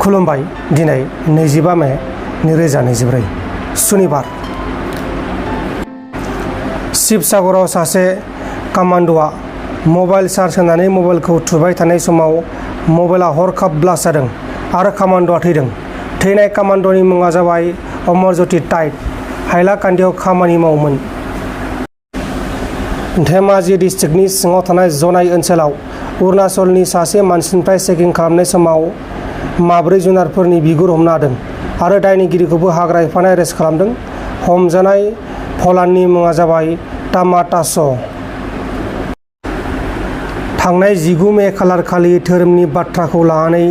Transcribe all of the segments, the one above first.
खुलुमबाय। दिनै 25 मे 2024 सुनिबार। शिबसागराव सासे कामान्ड'आ मबाइल चार्ज होनानै मबाइलखौ थुबाय थानाय समाव मबाइला हरखाब ब्लास्ट जादों आरो कामान्ड'आ थैदों। थैनाय कामान्ड'नि मुङा जाबाय अमरज्योति टाइट, हाइलाकान्दियाव खामानि मावोमोन। धेमाजि डिस्ट्रिक्टनि सिङाव थानाय जनाइ ओनसोलाव अरुणाचलनि सासे मानसिनिफ्राय चेकिं खालामनाय समाव 4 जुनारफोरनि बिगुर हमना हादों आरो दायनिगिरिखौबो हाग्रा एफानाय एरेस्ट खालामदों। हमजानाय फलाननि मुङा जाबाय तामाटास'। थांनाय 19 मे खालारखालि धोरोमनि बाथ्राखौ लानानै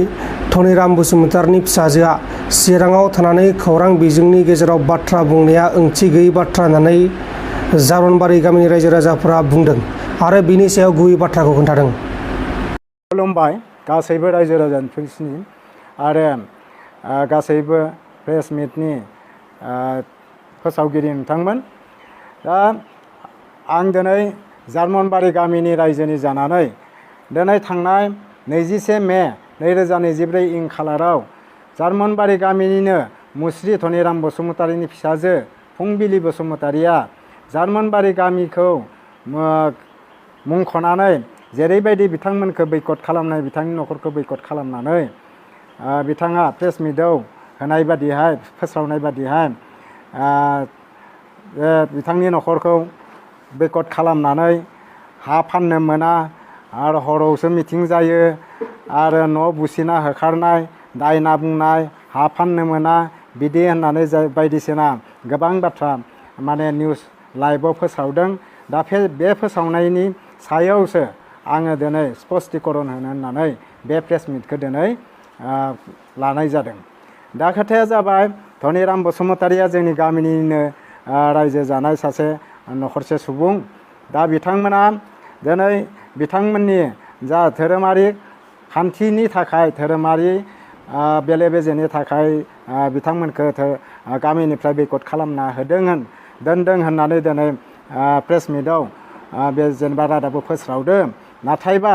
धनिराम बसुमतारिनि फिसाजोआ चिराङाव थानानै खौरां बिजोंनि गेजेराव बाथ्रा बुंनाया ओंथि गैयै बाथ्रा होननानै जारमनबारि गामिनि रायजो राजाफोरा बुंदों आरो बिनि सायाव गुबै बाथ्राखौ खोन्थादों। खुलुमबाय गासैबो रायजो राजाफोरनि आरो गासैबो प्रेस मिटनि फोसावगिरि नोंथांमोन। दा आं दिनै जारमनबारि गामिनि रायजोनि जानानै दिनै थांनाय 21 मे 2024 खालाराव जारमनबारि गामिनिनो मुस्रि धनिराम बसुमतारिनि फिसाजो फुंबिलि बसुमतारिया जारमनबारि गामिखौ मुंख'नानै जेरैबायदि बिथांमोनखौ बैकट खालामनाय, बिथांनि न'खरखौ बैकट खालामनानै बिथाङा प्रेस मिटआव होनाय बादिहाय फोसावनाय बादिहाय बिथांनि न'खरखौ बैकट खालामनानै हा फाननो मोना आरो हरावसो मिटिं जायो आरो न' बुसिना होखारनाय, दायना बुंनाय, हा फाननो मोना बिदि होननानै बायदिसिना गोबां बाथ्रा माने निउस लाइभआव फोसावदों। दा बे फोसावनायनि सायावसो आङो दिनै स्पष्टीकरण होनो होननानै बे प्रेस मिटखौ दिनै लानाय जादों। दा खोथाया जाबाय धनिराम बसुमतारिया जोंनि गामिनिनो रायजो जानाय सासे न'खरसे सुबुं। दा बिथांमोना दिनै बिथांमोननि जा धोरोमारि खान्थिनि थाखाय, धोरोमारि बेले बेजेनि थाखाय बिथांमोनखौ गामिनिफ्राय बैकट खालामना दोनदों होननानै दिनै प्रेस मिटआव बे जेनेबा रादाबखौ फोस्रावदों। नाथायबा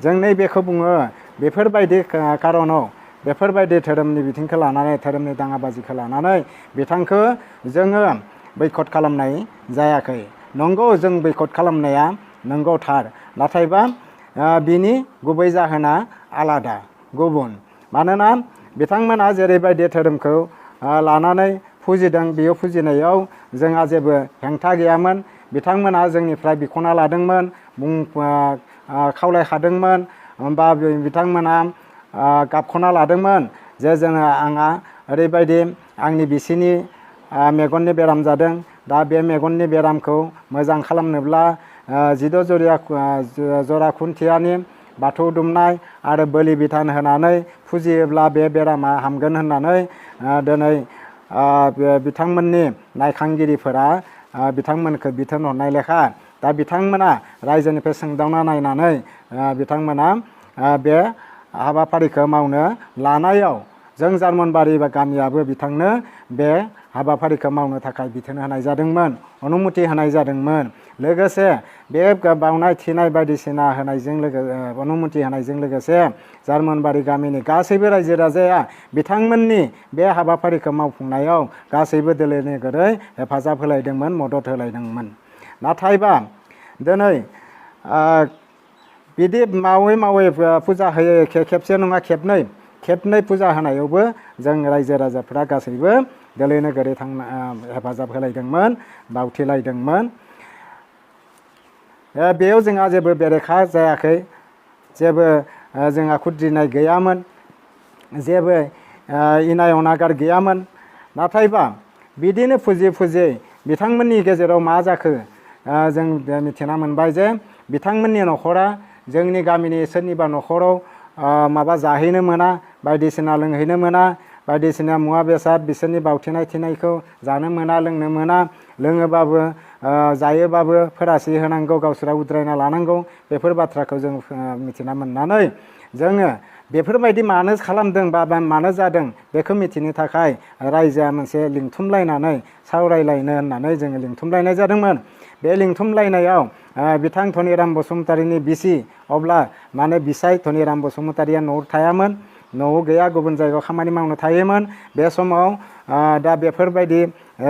जों नैबेखौ बुङो, बेफोरबायदि खारनाव बेफोरबायदि धोरोमनि बिथिंखौ लानानै, धोरोमनि दाङाबाजिखौ लानानै बिथांखौ जोङो बैकट खालामनाय जायाखै। नंगौ, जों बैकट खालामनाया नंगौ थार, नाथायबा बिनि गुबै जाहोना आलादा, गुबुन। मानोना बिथांमोना जेरैबायदि धोरोमखौ लानानै फुजिदों, बेयाव फुजिनायाव जोंहा जेबो हेंथा गैयामोन। बिथांमोना जोंनिफ्राय बिख'ना लादोंमोन, खावलायखादोंमोन, बा बिथांमोना गाबख'ना लादोंमोन जे आंहा ओरैबायदि आंनि बिसिनि मेगननि बेराम जादों। दा बे मेगननि बेरामखौ मोजां खालामनोब्ला 16 जरा खुन्थियानि बाथौ दुमनाय आरो बोलि बिधान होनानै फुजियोब्ला बे बेरामा हामगोन होननानै दिनै बिथांमोननि नायखांगिरिफोरा बिथांमोनखौ बिथोन हरनाय लेखा दा बिथांमोना रायजोनिफ्राय सोंदावना नायनानै बिथांमोना बे हाबाफारिखौ मावनो लानायाव जों जारमनबारि गामियाबो बिथांनो बे हाबाफारिखौ मावनो थाखाय बिथोन होनाय जादोंमोन, अनुमति होनाय जादोंमोन। लोगोसे बे बावनाय थिनाय बायदिसिना होनायजों अनुमति होनायजों लोगोसे जारमनबारि गामिनि गासैबो रायजो राजाया बिथांमोननि बे हाबाफारिखौ मावफुंनायाव गासैबो दोलो नोगोरै हेफाजाब होलायदोंमोन, मदद होलायदोंमोन। नाथायबा दिनै बिदि मावै मावै फुजा होयो, खेबसे नङा खेबनै फुजा होनायावबो जों रायजो राजाफ्रा गासैबो दोलो नोगोरै हेफाजाब होलायदोंमोन, बावथिलायदोंमोन। बेयाव जोंहा जेबो बेरेखा जायाखै, जेबो जोंहा खुद्रिनाय गैयामोन, जेबो इनाय अनागार गैयामोन। नाथायबा बिदिनो फुजियै बिथांमोननि गेजेराव मा जाखो जों मिथिना मोनबाय जे बिथांमोननि न'खरा जोंनि गामिनि सोरनिबा न'खराव माबा जाहैनो मोना, बायदिसिना लोंहैनो मोना, बायदिसिना मुवा बेसाद बिसोरनि बावथिनाय थिनायखौ जानो मोना, लोंनो मोना, लोङोबाबो जायोबाबो फोरासि होनांगौ, गावसोरा उद्रायना लानांगौ। बेफोर बाथ्राखौ जों मिथिना मोननानै जोङो बेफोरबायदि मानो खालामदों बा मानो जादों बेखौ मिथिनो थाखाय रायजोआ मोनसे लिंथुमलायनानै सावरायलायनो होननानै जोङो लिंथुमलायनाय जादोंमोन। बे लिंथुमलायनायाव बिथां धनिराम बसुमतारिनि बिसि अब्ला माने बिसाय धनिराम बसुमतारिया न'आव थायामोन। न'आव गैया गुबुन जायगायाव खामानि मावनो थायोमोन बे समाव दा बेफोरबायदि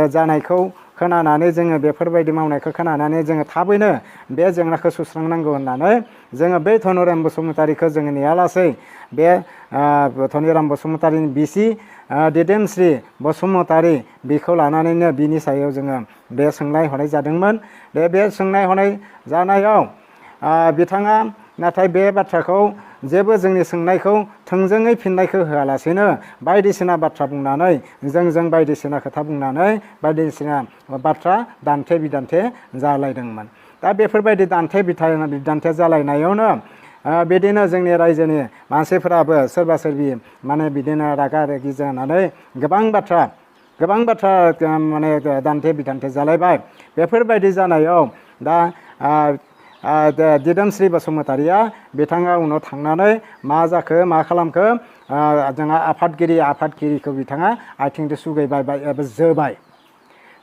जानायखौ खोनानानै जोङो बेफोरबायदि मावनायखौ खोनानानै जोङो थाबैनो बे जेंनाखौ सुस्रांनांगौ होननानै जोङो बै धनुराम बसुमतारीखौ जोङो नेयालासै बे धनुराम बसुमतारीनि बिसि दिदोमस्रि बसुमतारी बेखौ लानानैनो बिनि सायाव जोङो बे सोंनाय हरनाय जादोंमोन। बे सोंनाय हरनाय जानायाव बिथाङा नाथाय बे बाथ्राखौ जेबो जोंनि सोंनायखौ थोंजोङै फिननायखौ होआलासेनो बायदिसिना बाथ्रा बुंनानै जों बायदिसिना खोथा बुंनानै बायदिसिना बाथ्रा दान्थे बिदान्थे जालायदोंमोन। दा बेफोरबायदि दान्थे बिदान्थे जालायनायावनो बिदिनो जोंनि रायजोनि मानसिफोराबो सोरबा सोरबि माने बिदिनो रागा रेगि जानानै गोबां बाथ्रा माने दान्थे बिदान्थे जालायबाय। बेफोरबायदि जानायाव दा दिदोमस्रि बसुमतारीया बिथाङा उनाव थांनानै मा जाखो मा खालामखो जोंहा आफादगिरिखौ बिथाङा आथिंजों सुगायबाय एबा जोबाय।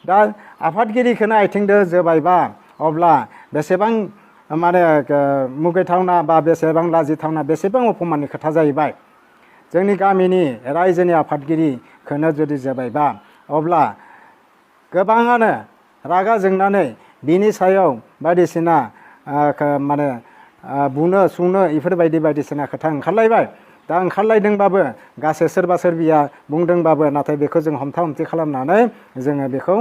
दा आफादगिरिखौनो आथिंजों जोबायबा अब्ला बेसेबां माने मुगैथावना बा बेसेबां लाजिथावना बेसेबां अपमाननि खोथा जाहैबाय। जोंनि गामिनि रायजोनि आफादगिरिखौनो जुदि जोबायबा अब्ला गोबाङानो रागा जोंनानै बिनि सायाव बायदिसिना माने बुनो सुनो इफोरबायदि बायदिसिना खोथा ओंखारलायबाय। दा ओंखारलायदोंबाबो गासै सोरबा सोरबिया बुंदोंबाबो नाथाय बेखौ जों हमथा हमथि खालामनानै जोङो बेखौ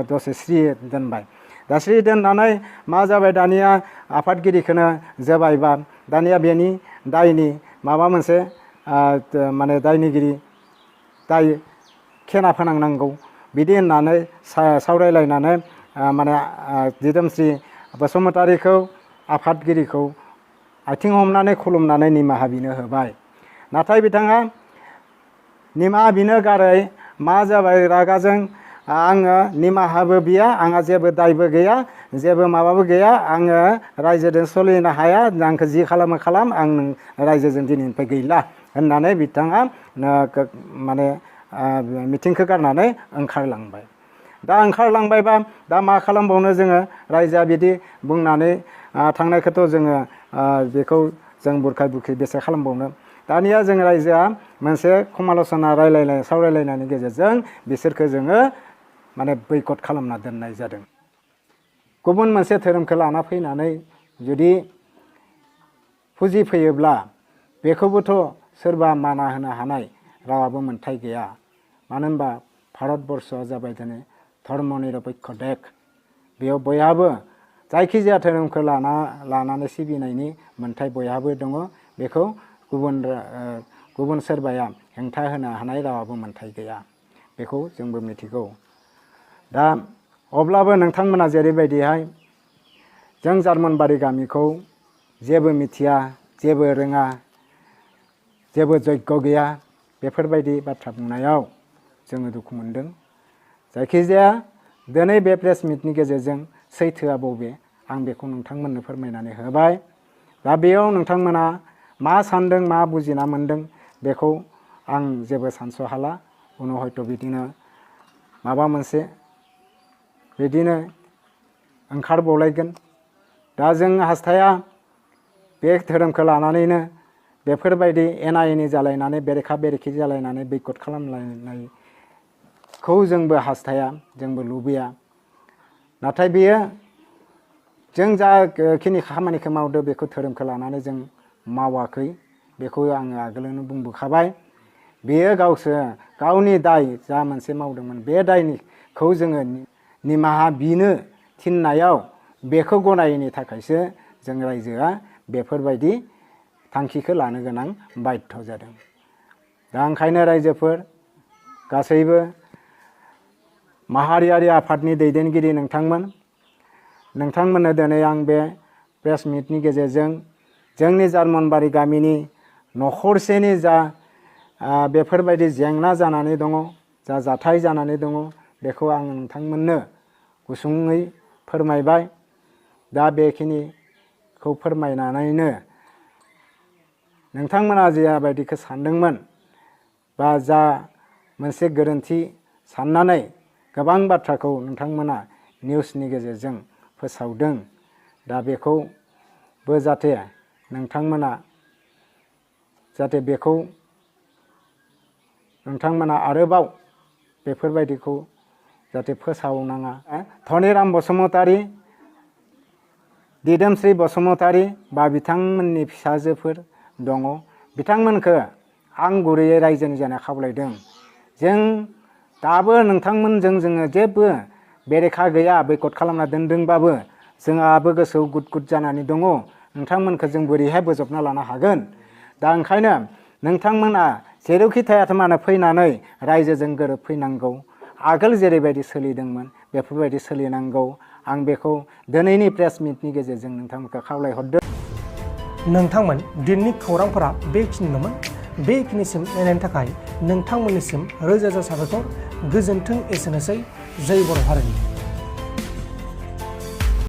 दसे स्रि दोनबाय। दा स्रि दोननानै मा जाबाय दानिया आफादगिरिखौनो जोबायबा दानिया बेनि दायनि माबा मोनसे माने दायनिगिरि दाय खेना फोनांनांगौ बिदि होननानै सावरायलायनानै माने दिदोमस्रि बसुमतारीखौ आफादगिरिखौ आथिं हमनानै खुलुमनानै निमाहा बिनो होबाय। नाथाय बिथाङा निमाहा बिनो गारै मा जाबाय रागाजों आङो निमाहाबो बिया आंहा जेबो दायबो गैया जेबो माबाबो गैया आङो रायजोजों सोलिनो हाया आंखौ जि खालामो खालाम आं रायजोजों दिनैनिफ्राय गैला होननानै बिथाङा माने मिटिंखौ गारनानै ओंखारलांबाय। दा ओंखारलांबायबा दा मा खालामबावनो जोङो रायजोआ बिदि बुंनानै थांनायखौथ' जोङो बेखौ जों बुरखाय बुरखि बेसे खालामबावनो। दानिया जों रायजोआ मोनसे समाल'सना सावरायलायनायनि गेजेरजों बिसोरखौ जोङो माने बैकट खालामना दोननाय जादों। गुबुन मोनसे धोरोमखौ लाना फैनानै जुदि फुजिफैयोब्ला बेखौबोथ' सोरबा माना होनो हानाय रावाबो मोन्थाय गैया। मानो होनबा भारतबर्षआ जाबाय दिनै धर्म निरपेक्ष देश। बेयाव बयहाबो जायखिजाया धोरोमखौ लानानै सिबिनायनि मोन्थाय बयहाबो दङ। बेखौ गुबुन सोरबाया हेंथा होनो हानाय रावाबो मोन्थाय गैया। बेखौ जोंबो मिथिगौ। दा अब्लाबो नोंथांमोना जेरैबायदिहाय जों जार्मनबारि गामिखौ जेबो मिथिया जेबो रोङा जेबो जग्य गैया बेफोरबायदि बाथ्रा बुंनायाव जोङो दुखु मोनदों। जायखिजाया दिनै बे प्रेस मिटनि गेजेरजों सैथोआ बबे आं बेखौ नोंथांमोननो फोरमायनानै होबाय। दा बेयाव नोंथांमोना मा सान्दों मा बुजिना मोन्दों बेखौ आं जेबो सानस' हाला। उनाव हयथ' बिदिनो माबा मोनसे बिदिनो ओंखारबावलायगोन। दा जों हास्थाया बे धोरोमखौ लानानैनो बेफोरबायदि एना एनि जालायनानै बेरेखा बेरेखि जालायनानै बैकट खालामलायनायखौ जोंबो हास्थाया जोंबो लुबैया। नाथाय बेयो जों जाखिनि खामानिखौ मावदों बेखौ धोरोमखौ लानानै जों मावाखै बेखौ आङो आगोलावनो बुंबोखाबाय। बेयो गावनि दाय जा मोनसे मावदोंमोन बे दायखौ जोङो निमाहा बिनो थिननायाव बेखौ गनायैनि थाखायसो जों रायजोआ बेफोरबायदि थांखिखौ लानो गोनां बाध्य जादों। दा ओंखायनो रायजोफोर गासैबो माहारियारि आफादनि दैदेनगिरि नोंथांमोननो दिनै आं बे प्रेस मिटनि गेजेरजों जोंनि जार्मनबारि गामिनि नखरसेनि जा बेफोरबायदि जेंना जानानै दङ जा जाथाय जानानै दङ बेखौ आं नोंथांमोननो गुसुङै फोरमायबाय। दा बेखिनिखौ फोरमायनानैनो नोंथांमोना जाबायदिखौ सानदोंमोन बा जा मोनसे गोरोन्थि साननानै गोबां बाथ्राखौ नोंथांमोना निउसनि गेजेरजों फोसावदों। दा बेखौबो जाहाथे नोंथांमोना जाहाथे बेखौ नोंथांमोना आरोबाव बेफोरबायदिखौ जाहाथे फोसावनाङा। धनिराम बसुमतारी, दिदोमस्रि बसुमतारी बा बिथांमोननि फिसाजोफोर दङ, बिथांमोनखौ आं गुरैयै रायजोनि जानो खावलायदों। जों दाबो नोंथांमोनजों जोङो जेबो बेरेखा गैया, बैकट खालामना दोनदोंबाबो जोंहाबो गोसोआव गुद गुद जानानै दङ। नोंथांमोनखौ जों बोरैहाय बोजबना लानो हागोन। दा ओंखायनो नोंथांमोना जेरावखि थायाथों मानो फैनानै रायजोजों गोरोबफैनांगौ। आगोल जेरैबायदि सोलिदोंमोन बेफोरबायदि सोलिनांगौ। आं बेखौ दिनैनि प्रेस मिटनि गेजेरजों नोंथांमोनखौ खावलायहरदों। नोंथांमोन दिनैनि खौरांफोरा बेखिनिल'मोन। बेखिनिसिम नायनायनि थाखाय नोंथांमोननिसिम रोजा रोजा साबायखर। गोजोन्थों। एसेनोसै। जै बर' हारिनि।